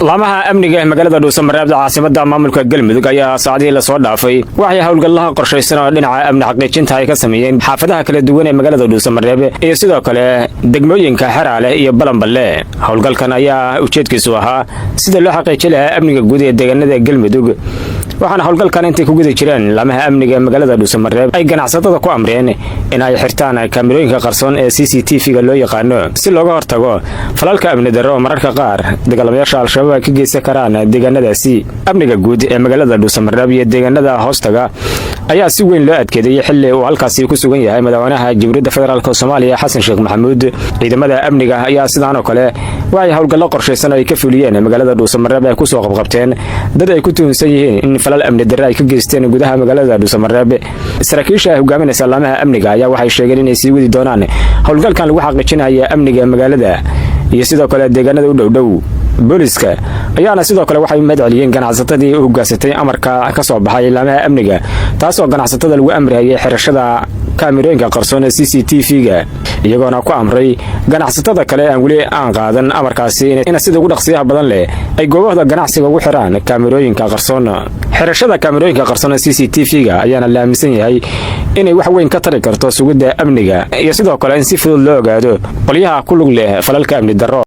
Laamaha amniga ee magaalada Dhuusamareeb, caasimada maamulka Galmudug, ayaa saacadihii lasoo dhaafay waxay howlgallaha qorshaysan oo dhinaca amni xaqiijinta ay ka sameeyeen xaafadaha kala duwan ee magaalada Dhuusamareeb iyo sidoo kale degmooyinka Xeraale iyo Balanballe. Howlgalkan ayaa ujeedkiisu ahaa sida loo xaqiijin lahaa amniga guud ee deegaanada Galmudug, waxaana howlgalkan intay ku guda jireen laamaha amniga ee magaalada Dhuusamareeb ay ganacsatada ku amreen in ay xirtaan kaamirooyinka qarsoon ee CCTV-ga loo yaqaano, si looga hortago falalka amni darro oo mararka qaar dagaalamayaasha Al-Shabaab ay ka geysan karaan deegaanadaasi. Amniga guud ee magaalada Dhuusamareeb iyo deegaanada hoostaga ayaa si weyn loo adkeedayay xilli uu halkaasi ku sugan yahay madaxweynaha Jamhuuriyadda Federaalk Soomaaliya, Xasan Sheekh Maxamuud. Ciidamada amniga ayaa sidaan oo kale waxay howlgallo qorshaysan ay ka fuliyeen magaalada Dhuusamareeb ay kusoo qabqabteen dad ay ku tuhunsan yihiin in falal amni darre ay ka geysteen gudaha magaalada Dhuusamareeb. Saraakiisha ay hogaaminaysa laamaha amniga ayaa waxay sheegeen inay sii wadi doonaan howlgalkan lagu xaqiijinaya amniga magaalada iyo sidoo kale deegaanada u dhowdhow. Booliska ayaana sidoo kale waxay mahad celiyeen ganacsatadii u hoggaansatay amarka ka soo baxay laamaha amniga, taasoo ganacsatada lagu amrihayay xirashada kaamirooyinka qarsoon ee CCTV-ga, iyagoona ku amray ganacsatada kale aan weli aan qaadan amarkaasi in sida ugu dhaqsiyaha badan leh ay goobahooda ganacsiga ugu xiraan kaamirooyinka qarsoon. Xirashada kaamirooyinka qarsoon ee CCTV-ga ayaana la aaminsan yahay inay wax weyn ka tari karto sugidda amniga iyo sidoo kale in si fudud loo ogaado qolyaha ku lug leh falalka amni darro.